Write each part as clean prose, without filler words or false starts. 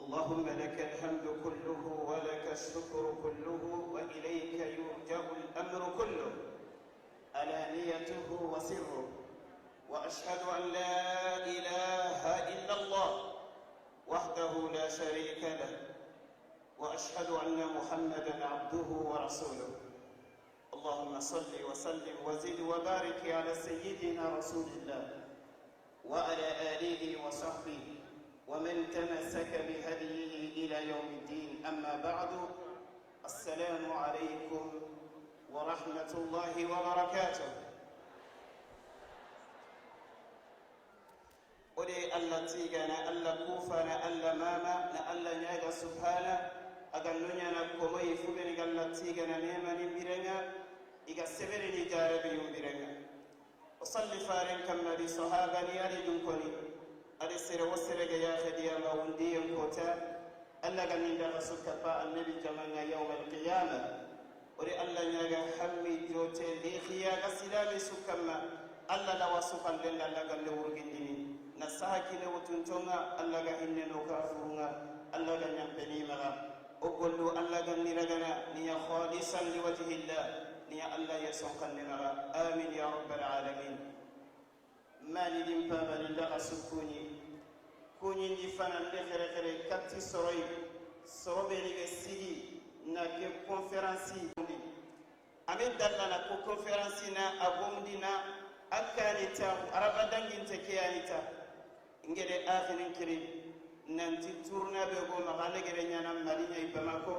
اللهم لك الحمد كله ولك الشكر كله وإليك يرجع الأمر كله علانيته وسره وأشهد أن لا إله إلا الله وحده لا شريك له وأشهد أن محمدا عبده ورسوله اللهم صل وسلم وزد وبارك على سيدنا رسول الله وعلى آله وصحبه ومن تمسك بهديه إلى يوم الدين أما بعد السلام عليكم ورحمة الله وبركاته o de alla tigana alla kufana alla mama na alla ñaga subhana aga noñana komoyi fuɓeni ga alla tigana nemani mbirenga iga sebereni jarabi yumbirenga o salli faren kamma di sahabani adi ɗum koni adi sere wo serege yakhediyama wundiyen kota alla ga nindaxa sukka pa annabi jamanga yawma alqiyama ori alla ñaga hammi jote lexiyaga silami sukkamma alla lawa suxallenga alla galle wurgindini na saha kine wotuntonga alla ga hinneno ka furunga alla ga ñampenimaxa o gollu alla ga niragana niya khalisan liwajhillah niya alla ye sonkandemaxa amin ya rabbal alamin mani din pabani ndaxa sukkuñi kuñindi fana nde xere xere katti soroyi soro beni ge sigi na ke conférence ame dallana ko conférence na a gomdi na akkani ta araba danginte keyanita ngede akhinin kiri nanti tourna be go maxa legere ñana mali ñayi bamako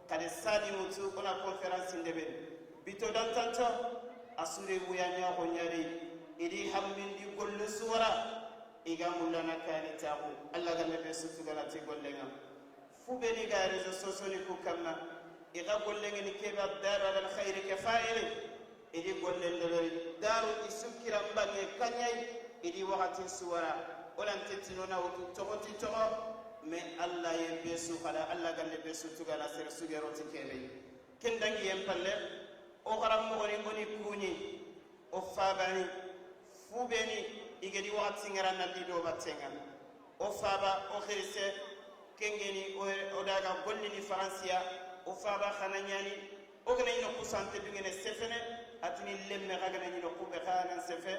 kade sali mutu ona conférence ndeberi bito dantanto asure wuya ñaxo ñari idi hammindi golle suwara iga mullana kani taxu alla ga nebe sutugana ti gollenga fubeni ga réseau sociaux ni ku kamma iga gollengeni kebe daru alal khayri ke fa'ili idi gollen ndeberi daru i sukkira mbange kañayi idi waxati suwara olantetinona wutu toxoti toxo mais alla ye be suxala alla ganne be sutugana sere sugeroti kebe ken dangi yen palle o xaranmoxoni oni kuñi o fabani fubeni igedi waxati ngara nalli do battenga o faba o xirise kengeni o daga gollini faransiya o faba xana ñani o gana ñino kusante dungene sefene atini lemme xa gana ñino kuɓe xanan sefe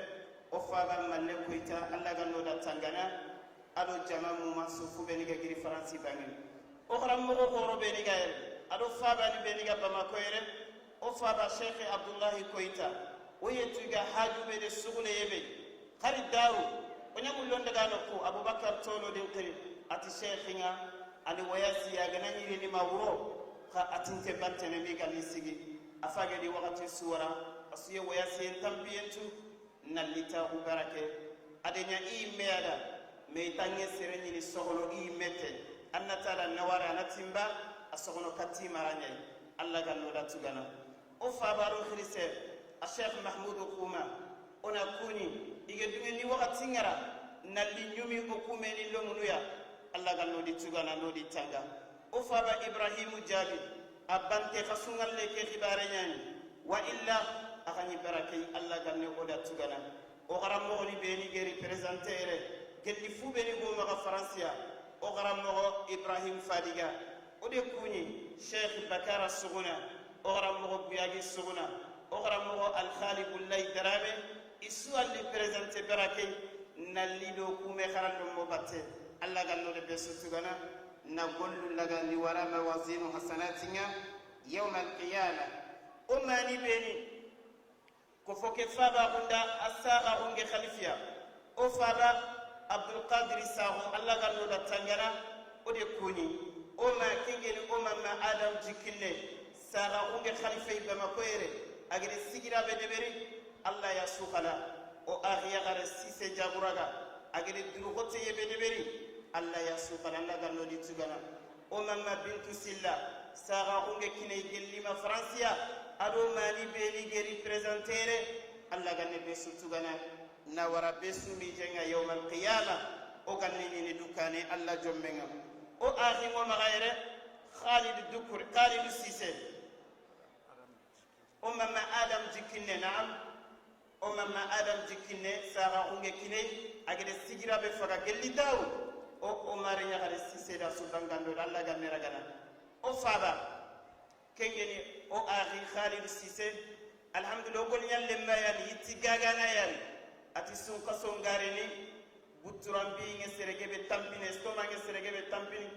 o faba malle koyta alla ganno da tangana ado jama muma su fubeni ga giri faransi bangeni o xaranmoxo xoro beni ga yere ado fabani beni ga bamako yere o faba cheikh abdoulahi koyta o yettuga hajuɓe de suxune yebe xari daru o ñagullondaga nokku aboubacar tolodin xiri ati cheikhinga ani wayasi agana ñirinima wuro xa atinte bantene mi galli sigi a fagedi waxati suwara asuye wayasiyen tampiyentu nallitaxu barake adeña i yimmeyada mais tange sere ñini soxono i yimmete annatala nawara ana timba a soxono katti mara ñayi alla gannoda tugana o fabaro xirise a cheikh mahmoudou xuma ona kuñi ige dunge ni waxati ngara nalli ñumi o kumeni lomunuya alla gannodi tugana nodi tanga o faba ibrahimu jaabi a bante xa sungalle ke xibare ñani wa illa a xañi barakey alla ganne oda tugana o xaranmoxoni beni geri présenté ere gelli fu beni gomaxa faransiya o xaranmoxo ibrahim fadiga o de kuñi cheikh bakara suguna o xaranmoxo buyagi suguna o xaranmoxo alkhali bullay darame isu alli présenté barakey nalli do kume xarandommo batte alla gannode be sutugana na gollu laga ni wara mawazinu hasanatinga yawma alqiyama o mani beni ko foke faba gunda asaga gunge khalifiya o faba abdulqadiri sago alla gannoda tangana o de kuni o ma kengeni o mamma adam jikkille saga gunge khalifay bamako yere agede sigiraɓe deɓeri alla ya sukala o axiyagare sise jaguraga agede duruxote yeɓe deɓeri alla ya sukala alla gannodi tugana o mamma bintu silla saga gunge kiney gellima francia ado mani beni geri présentere alla ganne be sutugana na wara be sumijenga yawma alqiyama o ganne ñini dukkane alla jommenga o axingo maxa yere khalid dukur khalid sise o mamma adam jikkinne naam o mamma adam jikkinne saxa xunge kiney agede sigiraɓe faga gelli dawu O Omar Ɲagari Sise da su bangando Allah ga meragana o faba kengeni o akhi Khalid Sise. Alhamdulillah, gol nyalle mayani yitti gagana yani ati sun kaso ngarini buturan bi nge serege be tampini, estoma nge serege be tampini,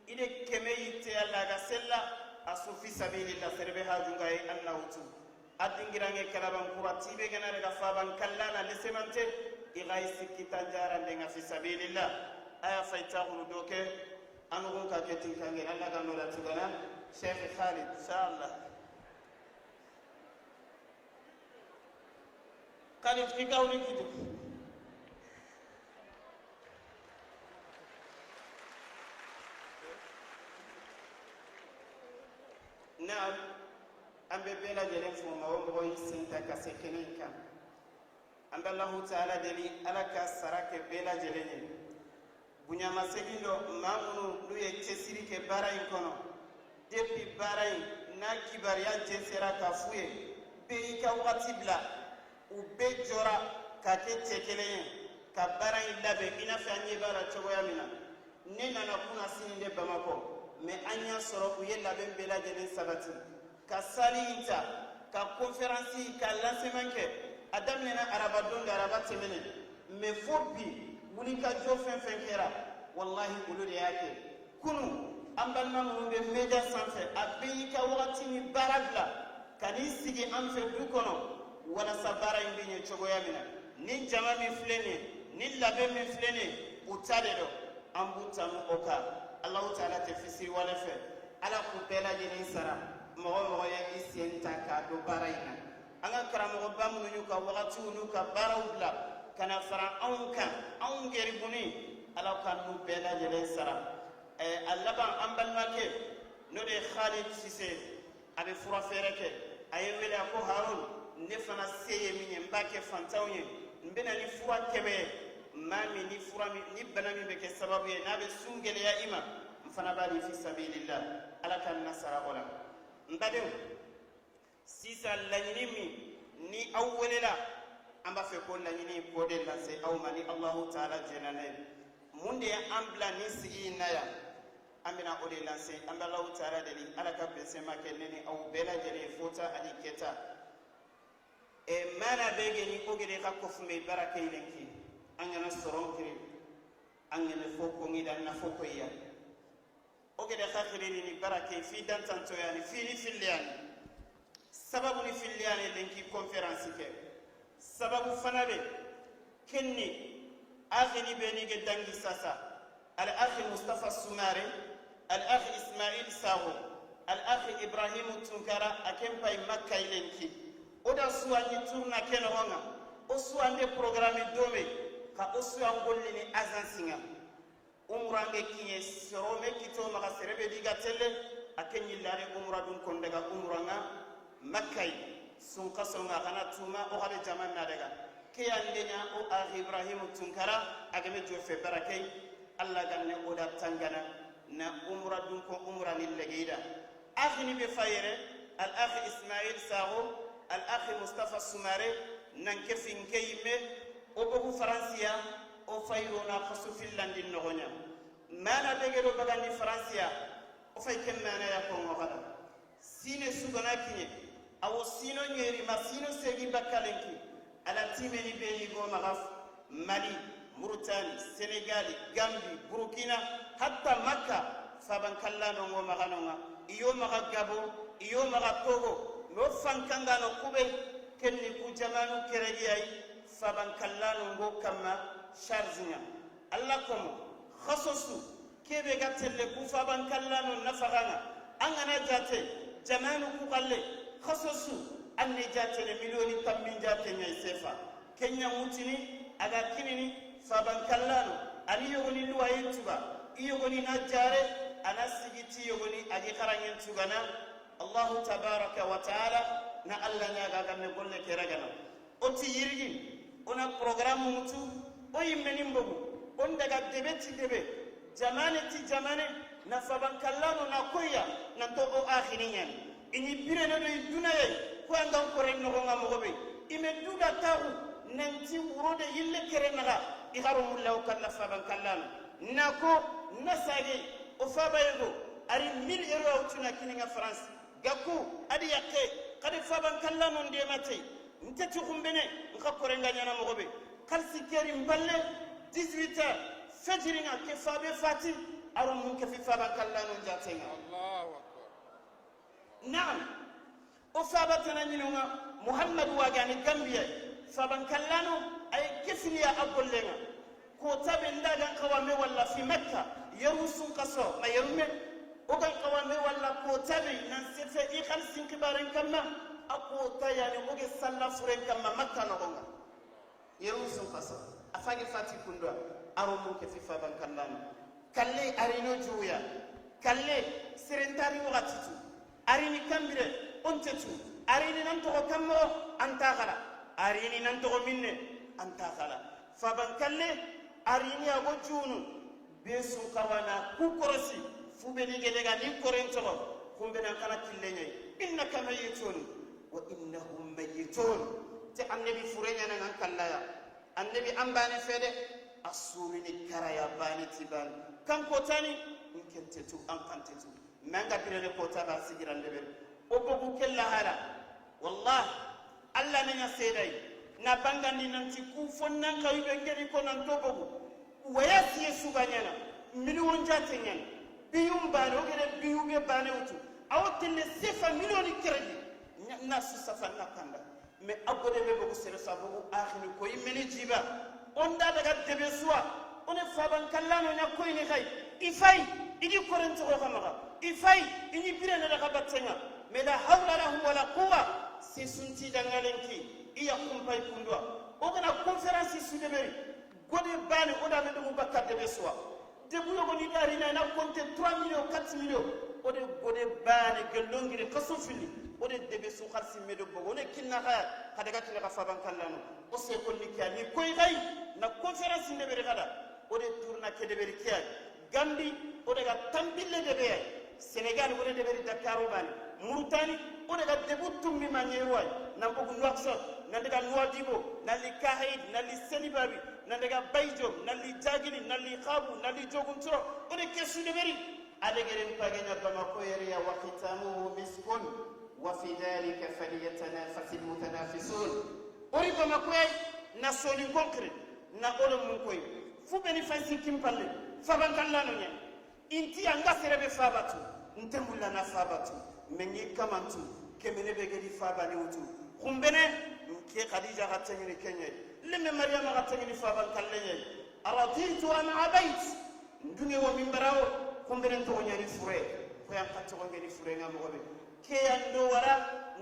ide keme yitte Allah ga sella asu fi sabilillah serebe hajunga e anna wutu adingirange kalaban kura tibe gana daga faban kallana lesemante igai sikkitan jarande nga fi sabilillah aya faytaxunu doke anugun ka ke tinkange Allah ga nola tugana Cheikh Khalid inshallah. Khalid ki gawni kitu. Naam, an bɛ bɛɛ lajɛlen fo, maa o mɔgɔ y'i sen ta ka se kɛnɛ in kan. An bɛ Alahu taala deli, Ala ka sara kɛ bɛɛ lajɛlen ye. Bonyamasegin dɔ, maa minnu n'u ye cɛsiri kɛ baara in kɔnɔ depuis baara in n'a kibaruya jɛnsɛra k'a f'u ye, bɛɛ y'i ka wagati bila, u bɛɛ jɔra ka kɛ cɛ kelen ye ka baara in labɛn i n'a fɔ an ɲɛ b'a la cogoya min na. Ne nana kunna sini de Bamakɔ, mais an y'a sɔrɔ u ye labɛn bɛɛ lajɛlen sabati ka salle in ta ka conférence ka lancement kɛ. A daminɛna araba don de, araba tɛmɛnen, mais fo bi wulikajɔ fɛn fɛn kɛra, wallahi olu de y'a kɛ. Kunu an balima minnu bɛ média sanfɛ, a bɛɛ y'i ka wagati ni baara bila ka n'i sigi an fɛ du kɔnɔ walasa baara in bɛ ɲɛ cogoya min na. Ni jama min filɛ nin ye, ni labɛn min filɛ nin ye, u ta de don, an b'u tanu o kan. Alahu taala tɛ fisiriwale fɛ. Ala k'u bɛɛ lajɛlen sara. Mɔgɔ mɔgɔ ye i sen ta k'a don baara in na, an ka karamɔgɔba minnu y'u ka wagatiw n'u ka baaraw bila ka na fara anw kan, anw geribuni, Ala ka n'u bɛɛ lajɛlen sara. A laban, an balimakɛ n'o de ye Khalid Sise, a bɛ fura feere kɛ, a ye n wele, a ko: "Harun, ne fana se ye min ye, n b'a kɛ fantanw ye. N bɛna ni fura 100 ye. Maa min ni fura min ni bana min bɛ kɛ sababu ye n'a bɛ sun gɛlɛya i ma, n fana b'a di fi sabilillah." Ala ka na sara o la. N badenw, sisan laɲini min ni aw welela, an b'a fɛ ko laɲini k'o de lase aw ma ni Alahu taala jɛnna n'a ye. Mun de ye an bila nin sigi in na yan? An bɛna o de lase. An bɛ Alahu taala deli, Ala ka bɛnsɛma kɛ ne ni aw bɛɛ lajɛlen ye, fota ani kɛta. E mana bɛ geni o gede ka kofume baraka ilenki an gana soron kiri an gana fo kongida na fo koyya o gede ka khirini ni barake fi dantantoyani fi ni filliyani sababu ni filliyani lenki conférence ke sababu fana be kenni akhini be ni ge dangi sasa. Al akhi Mustafa Sumare, al akhi Ismail Saho, al akhi Ibrahim Tunkara aken pay Makka ilenki o da suwanñi tourna kenoxonga o suwande programme dome ka o suwan gollini agence nga umrange kiñe sorome kito maxa serebe diga telle a ke ñillare umra dun kondaga umranga Makkay sunkasonga xana tuma o xade jaman na daga ke yandeña o akhi Ibrahimu Tunkara agame jofe barakey. Allah ganne oda tangana na umra dun ko umra ni legeyda akhini be fayere. Al akhi Ismail Saho, al akhi Mustafa Sumare nan kefin ke yimme o bogu Faransiya o fayrona xasu fillandi noxoña mana begero bagandi Faransiya o fay ken mana ya kongo xada sine sugana kiñe awo sino ñeri ma sino segi bakkalenki ala timeni beni go maxaf Mali, Mauritanie, Sénégali, Gambi, Burkina, hatta Makka fabankallanongo maxanonga iyo maxa Gabo iyo maxa Togo no fankangano kuɓe kenni ku jamanu keregiyay fabankallanongo kamma charge ŋa. Allah komo xaso su kebe ga telle ku fabankallano nafaxanga an gana jate jamanu ku xalle xaso su an ne jatele milioni tambin jate ñay sefa kenya ŋutini aga kinini fabankallano ani yogoni luwaye tuga i yogoni na jare ana sigiti yogoni agi xarangen tugana. Allahu tabaraka wa taala na Allah ñaga gamme golle keragana oti yirigi ona programme mutu o yimmeni mbogu on daga debe ti debe jamane ti jamane na fabankallano na koya nanto o akhini ñani ini birene do i dunayay ko angan kore noxonga moxoɓe ime duga taxu nanti wuro de yille kere naxa i xaro mullawo kalla fabankallano. Na ko na sage o faba yego ari 1000 euro awtuna kininga France Gaku adi yakke kadi faban kallano ndemate nteti xumbene nxa korenga ñana moxoɓe xalsi keri mballe 18 heures fejiringa ke fabe fati aro mun ke fi faban kallano jatenga. Allahu akbar. Naam, o faba tana ñinonga Muhammadu wagani Gambia faban kallano ay kefiliya a gollenga ko tabe ndagan xawame walla fi Makka yeru sun kaso ma yerume o gan xawame walla ko tabe nan sefe i xalsin xibaren kamma a ko tayani oge salla furen kamma Makka noxonga yeru sun kaso a fage fati kundoa aro mun ke fi faban kallano kalle arino juya kalle serentari waxati tu arini kambire onte tu arini nan toxo kammoxo anta xala arini nan toxo minne anta xala faban kalle arini ago junu be sun kawana ku korosi fubeni gedega ni koren toxo kumbenan xana kille ñayi innaka mayitun wa innahum mayitun te annabi fure ñanangan kallaya annabi an bane fede a surini karaya bani ti bani kan kotani nkente tu an kante tu manga birene kota ba sigirande ɓe o bogu ke lahara wallahi Allah naña seeday na bangandi nanti ku fonnan kayuɓe ngeri ko nan to bogu waya siye suga ñana million jate ñana biyum bane o gede biyuɓe bane wutu awo telle sefa millioni kereji na su safa na kanda mais a gode ɓe bogu sere sa bogu axini koyi meni jiba on da daga debe suwa one faban kallano ña koyni xay i fay idi korentoxo xamaxa i fay iñi birene daxa battenga mais la hawla lahum wala quwa se sunti dangalenki iya kumpay kunduwa o gana conférence sudeberi gode bane o da mendugu bakka debe suwa debu yogoni darina na compte 3 millions, 4 millions o de gode bane gellongiri kaso fili o de debe su xalsi medo bogo one kinna xaya xa daga kine xa faban kallano o se konni ke ni koy xay na conférence ndeberi xada o de tourna ke deberi ke Gambi o daga tambille debe ay Sénégal o de deberi Dakar o bane Mauritanie o daga debu tumbi ma ñeruway nan bogu Nouakchott nan daga Nouadhibou nan li Kahid nan li Selibabi nan daga Baydiom nan li Jagili nan li Khabou nan li Jogunturo o de kesu deberi adegeren pagenya Bamako yeriya wa khitamuhu miskun wa fi dhalika falyatanafasi almutanafisun ori Bamako yay na soni konkre na olo mun koy fu beni fansi kimpalle faban kallano nya inti anga serebe fabatu nte mulla na fabatu mengi kamantu kemene be gedi fabani wutu khumbene nke Khadija ga tengini kenye lemme Maryama ga tengini faban kallenye araditu am abait ndunge wo mimbarawo khumbene to nyani fure ko yan katto ngeni fure ngam gobe ke yando wara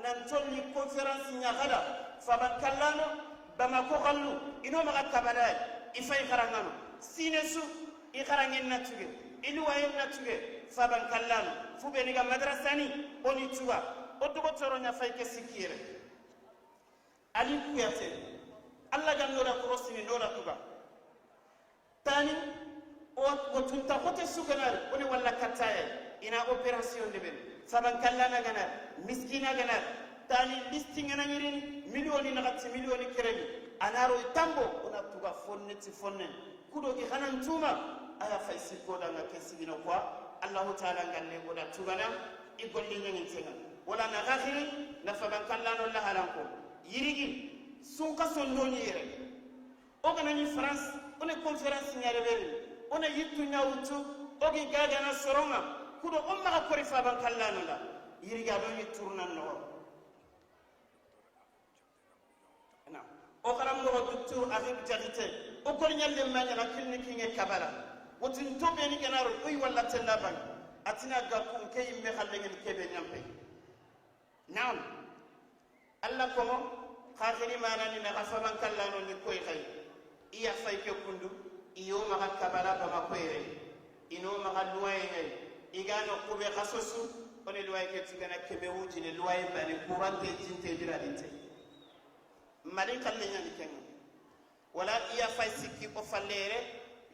nan tolli conférence nya gada faban kallano Bamako xallu ino maxa kabalaye i fay xarangano sine su i xarangen na tuge i luwayen na tuge faban kallano fu beni ga madrasani oni tuga o dogotoro ña fay ke sikkiyere Ali Kuyate Allah gan nora korosini nora tuga tani o tunta xote suganari oni walla kattaya ina opération de ɓen faban kallana ganar miskina ganar tani listi nganañirini millioni naxati millioni kereni anaro tambo ona tuga fonne ti fonne kudogi xanan tuma aya fay sikkodanga ke sigino quoi Allahu taala ngalle oda tugana i golli ñangintenga wala na xaxiri na faban kallano lahalanko yirigi sunka sondoni yere o ganañi France one conférence ñareɓeri one yittu ñawutu ogi gagana soronga kudo o maxa kori faban kallano la yirigi aɗo ñi tournan noxo na o xarammoxo docteur Arib Diakité o gol ñalle mañaxa clinique nge kabala wotin to ɓeni ganaro oy walla tenna bang atina gakku nke yimme xallengen keɓe ñampe naam Allah komo xaxiri manani naxa faban kallano ni koy xay iya fay ke kundu iyo maxa kabala Bamako yere ino maxa luwaye ngay igano kuɓe xa sosu one luwaye ke tugana kebe wujine luwaye bani courante jinte biradinte mali xalle ñani kenga wala iya fay sikki o fallere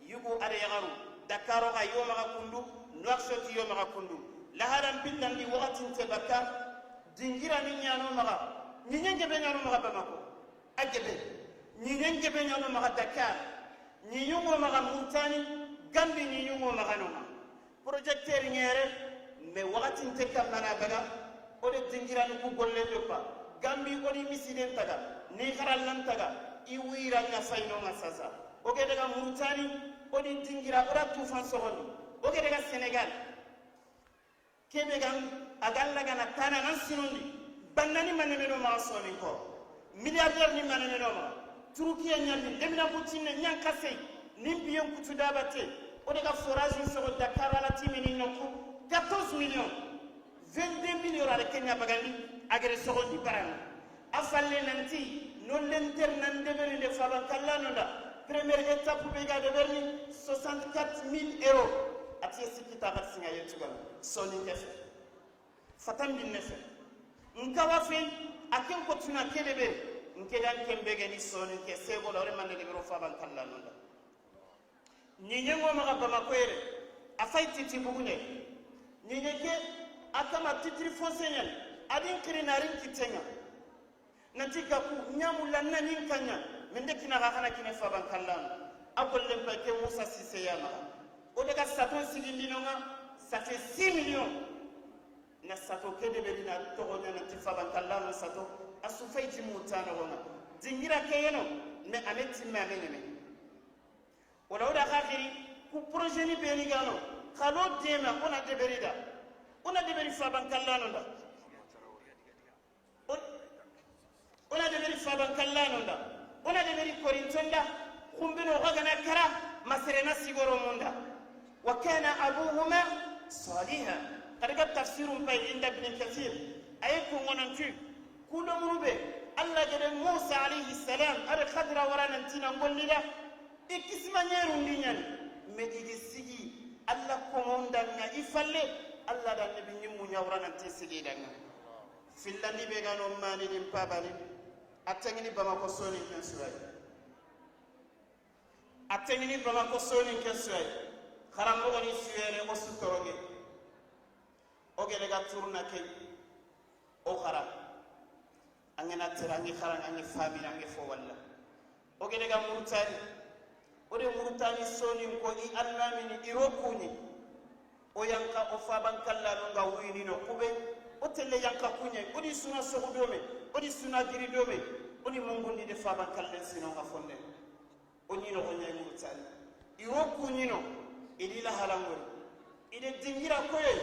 yugu ada yaxaru Dakaro xa yo maxa kundu Nouakchott yo maxa kundu laharan billandi waxatinte bakka dingirani ñano maxa ñiñen gebe ñano maxa Bamako a gebe ñiñen gebe ñano maxa Dakar ñiñungo maxa Murtani. Gambi ni ñungo maxanonga projecteur ñere mais waxati nte kammana baga o de dingirani ku golle pa Gambi odi misiden taga ni xarallan taga i wiranga faynonga sasa. O ge daga Mauritanie odi dingira oda tufan sogondi. O ge daga Sénégal kebe gan agallagana tana nan sinondi bannani manemeno maxa sonin ko milliardaire ni manemeno maxa Turukiya ñandi lemina butinne ñan kasey nin biyen kutu dabate o daga forage sogo Dakar ala timini nokku 14 millions 22 millions ada kenya bagandi agere sogondi baranga a falle nanti no lenter nan deberinde faban kallano da première étape be ga deberni 64 000 euros atiye sikkita xat singa yentugana soni ke fe fatan binne fe nkawa fe a ken kotuna ke deberi nke dan kembegeni soni ke segola ore manne debero faban kallano da ñiñengo maxa Bamako yere a fay titi buguñe ñiñe ke a kama titre foncier ñani adin xiri narin kittenga nanti gaku ñamulla nañin kaña mende kinaxa xana kine faban kallano a gollen pay ke Moussa Cissé ya maxa o daga saton sigindinonga, ça fait 6 millions na sato ke deɓeri na toxoña nanti faban kallano sato a su fay timutanoxonga dingira ke yeno mais ame timme ame ñeme wala o da xa xiri ku projet ni beni gano xalo dema ona deɓeri da ona deɓeri faban kallano da ona deɓeri faban kallano da ona deɓeri korinton da xumbino xa gana kara maserena sigoro munda. Wa kana abuhuma saliha kadaga tafsirun pay inda Ibn Kathir aye kungonantu kulomurube Alla gede Musa alayhi salam ada Khadra wara nantina ngollida i kisima ñerundi ñani mais igi sigi Alla kongondanga i falle Alla da nabi ñimmu ñawra nanti sigidanga fillandi be gano mani nin pabani a tengini Bamako sonin ken suway a tengini Bamako sonin ken suway xaramogoni suwere o sutoroge o gede ga tourna ke o xara angena tere angi xaran angi famine angi fo walla o gede ga Murtani o de Murtani sonin ko i almamini iro kuñi o yanka o faban kallano nga wuyinino kuɓe o telle yanka kuñe odi suna sogu dome odi suna giri dome odi mungundi de faban kallen sinonga fonde o ñino ko ñayi Murtani iro kuñino idi lahalangori ide dingira koyoy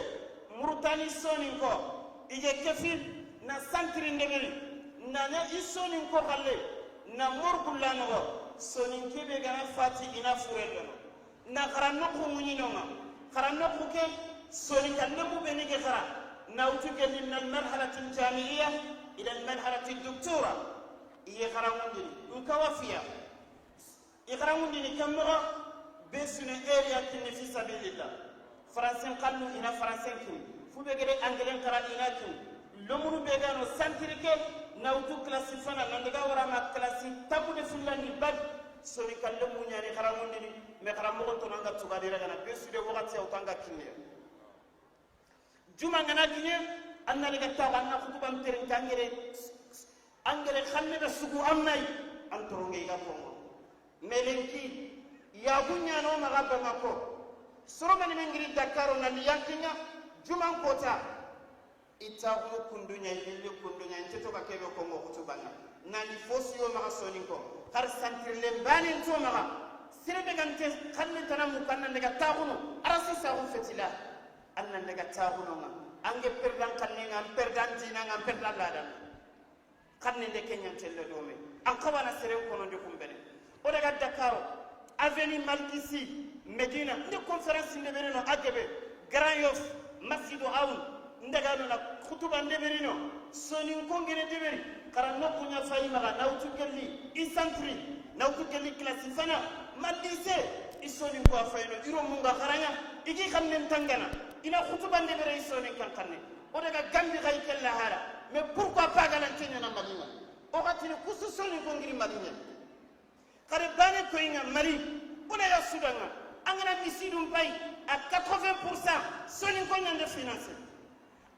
Murtani sonin ko ige kefil na santiri ndeberi nana i sonin ko xalle na morgullanoxo sonin kebe gana fati ina furellono na xara noxu ŋuñinonga xara noxu ke sonin ka lemu beni ke xara nawtu ke min almarhalati aljamiiya ila almarhalati doctora iye xarangundini nkawa fiya i xarangundini ke moxo be sune area kinni fi sabilillah français xallu ina français kin fube gede anglais xara ina kin lomunu be gano santiri ke nawtu classe fana nandaga warama classe tabude fullandi bag soni kalle muñani xarangundini mais xaramoxo tonanga tugadira gana be sude waxati aw tanga kinneya juma ngana kiñe anna daga taxa anna xutuban terinke angere angere xalle be sugu am nay an toronge iga kongo melenki yagu ñano maxa Bamako sorogani men ngiri Dakaro nali yankiŋa juman kota itaxunu kunduña illi kunduña inte toga kebe kongo xutubanga nani fosiyo maxa sonin ko xar santirlen banen to maxa sirebe gante xalle tana muku an nan daga taxunu arasi saxu fetila an nan daga taxunonga ange perdan xannenga an perdan dinanga an perdan ladanga xanne nde ke ñantelle dome an xawana seren konondi xumbene o daga Dakaro avenue Malkisi Medina nde conférence ndeɓerino a gebe Grand Yoff Masjidu Awn ndagano na khutuba ndeɓerino sonin kongene deɓeri xara nokkuña fayi maxa nawtu gelli i santri nawtu gelli classe fana ma lycée i sonin ko a fayino iro munga xaraña igi xannen tangana ina khutuba ndeɓere i sonin kan xanne o daga Gambi xay ke lahara. Mais pourquoi pas ganante ñana Malinga o xatini kusu sonin ko ngiri Maliña xare bane koyinga Mali ona ya sudanga angana misidum pay à 80% sonin ko ñande financé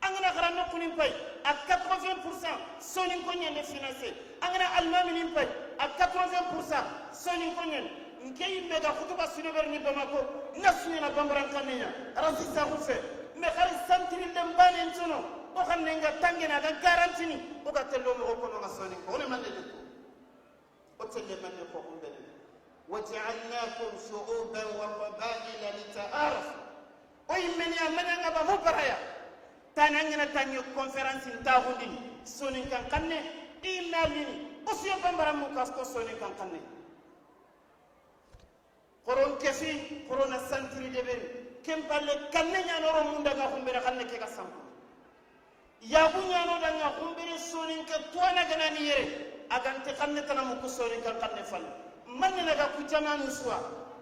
angana xara nokkunin pay à 80% sonin ko ñande financé angana almaminin pay à 80% sonin ko ñande. Nke yimme ga khutuba sineberni Bamako na suñana bambarankanne ña rasi saxu fe mais xari santirillen banen tono o xanne nga tangena ga garantini o ga tello moxo kono nga soni ko one manne dukku o telle manne ko xumbene. Wajaalnakum shuuban wa qabaila litaarafu. O yimmeni a mañanga ba mu baraya tani angena tangi conférence ntaxundini sonin kan xanne i nalini o suyo bambara mu kas ko sonin kan xanne xoron kefi xorona santiri deberi ken palle kanne ñanoro mundaga xumbere xanne ke ga sampu yagu ñano danga xumbere sonin ke tuwana ganani yere agante xanne tana muku sonin kan xanne falle manne naga ku jamanu suwa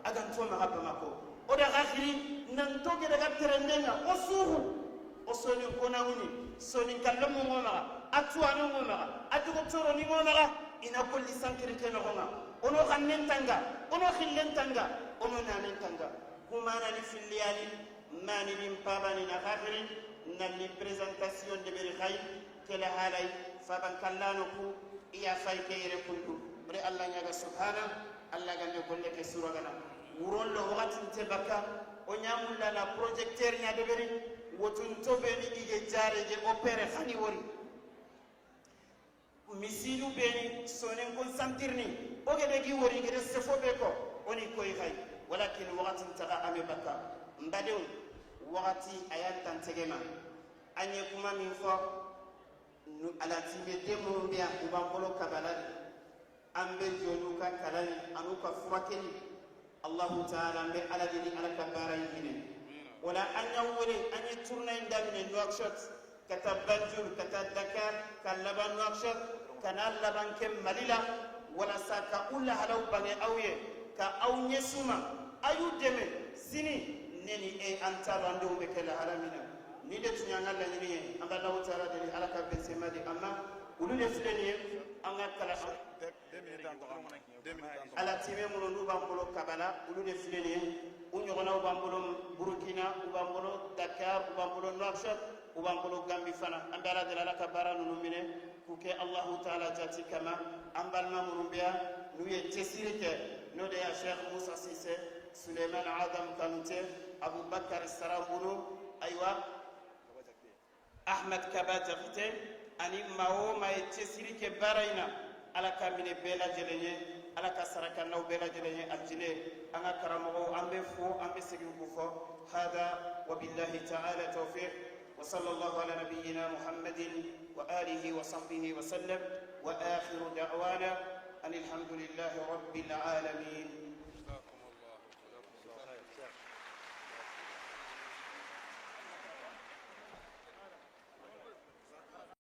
aganto maxa Bamako o daxa xiri nanto ge daga terendenga o suuxu o sonin konanguni sonin kallomu ngo maxa a tuwano ngo maxa a dugo toroni ngo maxa ina golli santiri ke noxonga ono xannen tanga ono xillen tanga ono nanen tanga kumanani filliyani mani nin pabani na xaxiri nalli présentation deɓeri xay kele haalay faban kallano ku iya fay ke yere kundu ore Allah ñaga subhana Allah ganne golle ke suragana wurollo waxatinte bakka o ñamulla na projecteur ña deɓeri wotunto ɓeni ige jareje opére xani wori misilu beni sonen kon santirni o gede gi wori gede sefo be ko oni koy hay walakin waqati taga ame bakka mbadew waqati ayan tan tegema anye kuma min fo nu alatibe de minnu bɛ yan u b'an bolo kabala de an bɛ jɔ n'u ka kalan ye an'u ka furakɛli. Allahu taala, an bɛ Ala deli, Ala ka baara in minɛ. O la an y'aw wele, an ye tournée in daminɛ Nouakchott ka taa Banjul, ka taa Dakar, ka laban Nouakchott, ka n'a laban kɛ Mali la, walasa ka u lahalaw bange aw ye, ka aw ɲɛsin ma, a y'u dɛmɛ. Sini ne ni e an t'a dɔn an denw bɛ kɛ lahala min na. Ni de tun y'an ka laɲini ye, an bɛ Alahu taala deli, Ala ka bɛnsɛma di an ma. Olu de filɛ nin ye an ka kalan alatimɛ minnu n'u b'an bolo Kabala, olu de filɛ nin ye. U ɲɔgɔnnaw b'an bolo Burukina, u b'an bolo Dakar, u b'an bolo Nouakchott, u b'an bolo Gambi fana. An bɛ Ala deli, Ala ka baara ninnu minɛ k'u kɛ Alahu taala jati kama. An balima minnu bɛ yan n'u ye cɛsiri kɛ, n'o de ye Cheikh Musa Sise, Suleiman Adam Kanute, Abubakar Sarabunu, ayiwa Ahmed Kaba Jakite, ani maa o maa ye cɛsiri kɛ baara in na, Ala ka minɛ bɛɛ lajɛlen ye, Ala ka saraka n'aw bɛɛ lajɛlen ye alijinɛ. An ka karamɔgɔw, an bɛ fo, an bɛ segin k'u fɔ. Hada wabillahi ta'ala tawfiq wa sallallahu ala nabiyyina Muhammadin wa alihi wa sahbihi wa sallam wa akhiru da'wana an alhamdulillahi rabbil alamin.